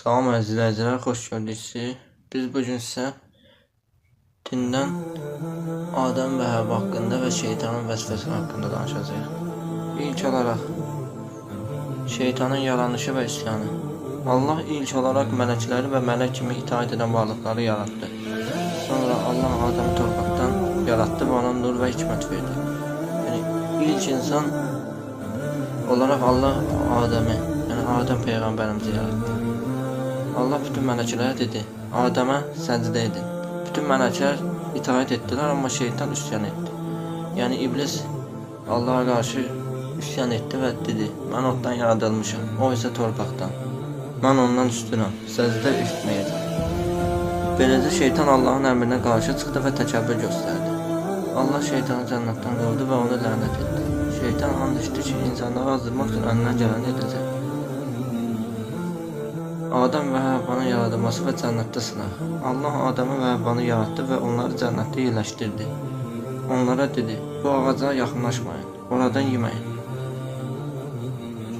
Salam əziz izləyicilər, xoş gördük sizi. Biz bu gün sizə dindən Adəm və Həvva haqqında və şeytanın vəsvəsi haqqında danışacağıq. İlk olaraq şeytanın yaranışı və üsyanı. Allah ilk olaraq mələkləri və mələk kimi itaət edən varlıqları yaratdı. Sonra Allah Adəmi torpaqdan yaratdı və ona nur və hikmət verdi. Yəni ilk insan olaraq Allah Adəmi, yəni Adəm peyğəmbərimizi yaratdı. Allah bütün mələklərə dedi, Adəmə səcdə edin. Bütün mələklər itaət etdilər, amma şeytan üsyan etdi. Yəni iblis Allaha qarşı üsyan etdi və dedi, mən oddan yaradılmışam, o isə torpaqdan. Mən ondan üstünəm, səcdə etməyəcəm. Beləcə şeytan Allahın əmrinə qarşı çıxdı və təkəbbür göstərdi. Allah şeytanı cənnətdən qovdu və onu lənət etdi. Şeytan and içdi ki, insanları azdırmaq üçün əlindən gələni edəcək. Adəm və Həvvanın yaradılması və cənnətdə sınaq. Allah Adəmi və Həvvanı yaratdı və onları cənnətdə yerləşdirdi. Onlara dedi, bu ağaca yaxınlaşmayın, oradan yeməyin.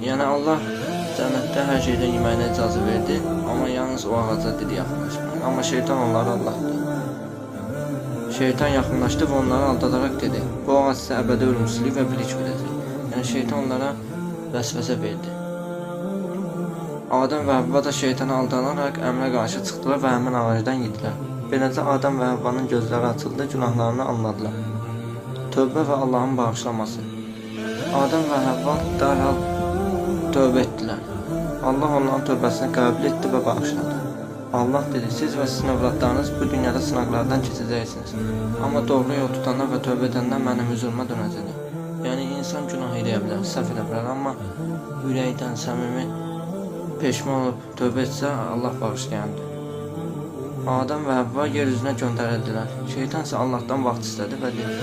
Yəni Allah cənnətdə hər şeydən yeməyinə icazə verdi, amma yalnız o ağaca dedi yaxınlaşmayın. Amma şeytan onları aldatdı. Şeytan yaxınlaşdı və onları aldadaraq dedi, bu ağac sizə əbədi ölümsüzlük və bilik verəcək. Yəni şeytan onlara vəsvəsə verdi. Adəm və Həvva da şeytana aldanaraq əmrə qarşı çıxdılar və həmin ağacdan yedilər. Beləcə Adəm və Həvvanın gözləri açıldı, günahlarını anladılar. Tövbə və Allahın bağışlaması. Adəm və Həvva dərhal tövbə etdilər. Allah onların tövbəsini qəbul etdi və bağışladı. Allah dedi, siz və sizin övladlarınız bu dünyada sınaqlardan keçəcəksiniz. Amma doğru yol tutanlar və tövbə edənlər mənim hüzuruma dönəcəklər. Yəni insan günah eləyə bilər, səhv edə bilər, amma ürəkdən səmimi peşman olub tövbə etsə Allah bağışlayandır. Adəm və Həvva yer üzünə göndərildilər. Şeytan isə Allahdan vaxt istədi və dedi,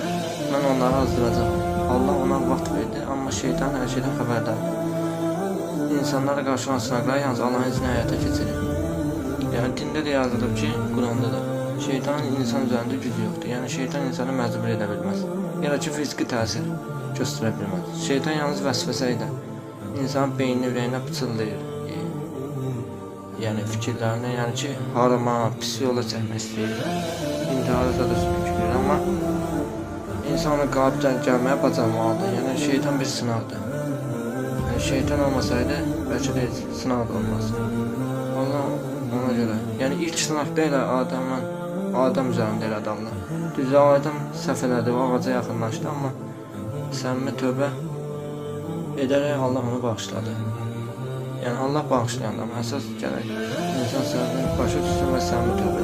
mən onları azdıracağam. Allah ona vaxt verdi, amma şeytan hər şeydən xəbərdardır. İnsanlara qarşı olan sınaqları yalnız Allahın izni həyata keçirir. Yəni dində də yazılıb ki, Quranda da şeytanın insan üzərində gücü yoxdur. Yəni şeytan insanı məcbur edə bilməz. Ya da ki fiziki təsir göstərə bilməz. Şeytan yalnız vəsvəsə ilə insanın beynini, ürəyinə pıçıldayır. Yəni fikirlərini, yəni ki, harama, pis yola çəkmək istəyir. İntihara zada sürükləyir, amma insan ona qalib gəlməyə bacarmalıdır. Yəni şeytan bir sınaqdır. Yəni şeytan olmasaydı, bəlkə də heç sınaq da olmazdı. Allah ona görə. Yəni ilk sınaqda elə Adəm üzərində elədi Allah. Düzdür, Adəm səhv elədi, o ağaca yaxınlaşdı, amma səmimi tövbə edərək Allah onu bağışladı. Yəni Allah bağışlayandır, amma əsas gərək insan səhvini başa düşsün və səmimi tövbə.